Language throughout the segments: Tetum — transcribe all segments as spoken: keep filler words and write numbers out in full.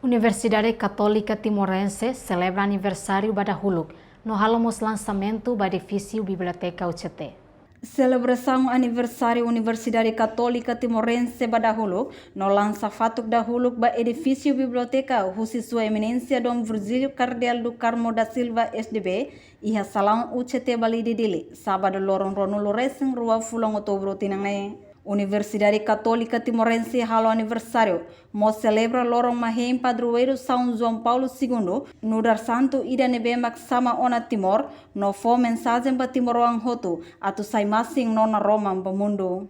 Universidade Katólika Timorense selebra aniversáriu ba dahuluk, no halo mós lansamentu ba edifísiu Biblioteka U C T. Selebrasaun aniversáriu Universidade Katólika Timorense ba dahuluk, no lansa fatuk dahuluk ba edifísiu Biblioteka husi Sua Eminénsia Dom Virgílio Kardeál do Carmo da Silva S D B, iha salaun U C T Balide Dili, sábadu loron ruanulu resin rua fulan Outubru tinan ne'e. Universidade Katólika Timorense halo aniversáriu, mós selebra loron mahein padroeiru São João Paulo Segundo, nu'udar santu ida ne'ebé mak sama ona Timor, no fó mensajen ba timoroan hotu, atu sai masin no naroman ba mundu.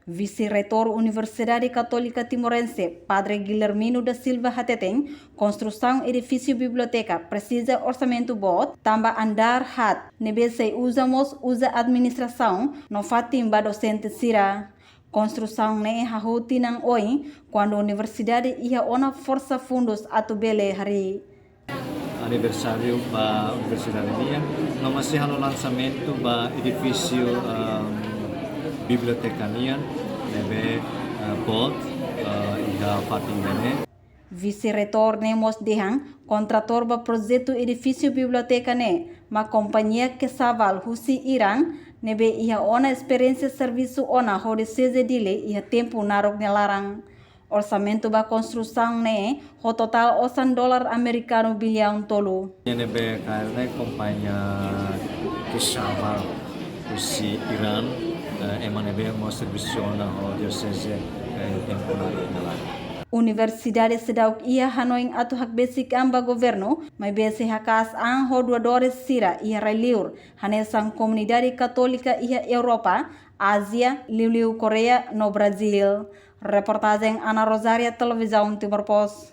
Vise-Reitór Universidade Katólika Timorense, Padre Guilhermino da Silva hateten, konstrusaun edifísiu biblioteka presiza orsamentu boot, tanba andár haat, ne'ebé sei uza mós uza administrasaun, no fatin ba dosente sira. Konstrusaun ne'e hahú tinan oin, kuandu universidade iha ona forsa fundus atu bele harii. Aniversáriu ba universidade nian, no mós sei halo lansamentu ba edifísiu, ehm, biblioteka nian, ne'ebé, eh, boot, eh, iha fatin ne'e. Vise-Reitór ne'e mós dehan, kontratór ba projetu edifísiu biblioteka ne'e, mak kompañia Kesaval husi Irán, ne'ebé iha ona esperiénsia servisu ona ho Dioseze Dili iha tempu naruk nia laran. Orsamentu ba konstrusaun ne'e, ho totál osan dolar amerikanu biliaun tolu. Ne'ebé kaer ne'e kompañia Kesaval husi Irán, eh, ema ne'ebé mós servisu ona ho Dioseze, eh, tempu naruk nia laran. Universidade seidauk iha hanoin atu hakbesik an ba governu, maibé sei haka'as an ho doadores sira iha rai-liur, hanesan komunidade katólika iha Europa, Ázia, liuliu Koreia no Brazíl. Reportajen Ana Rosária, Televizaun Timor Post.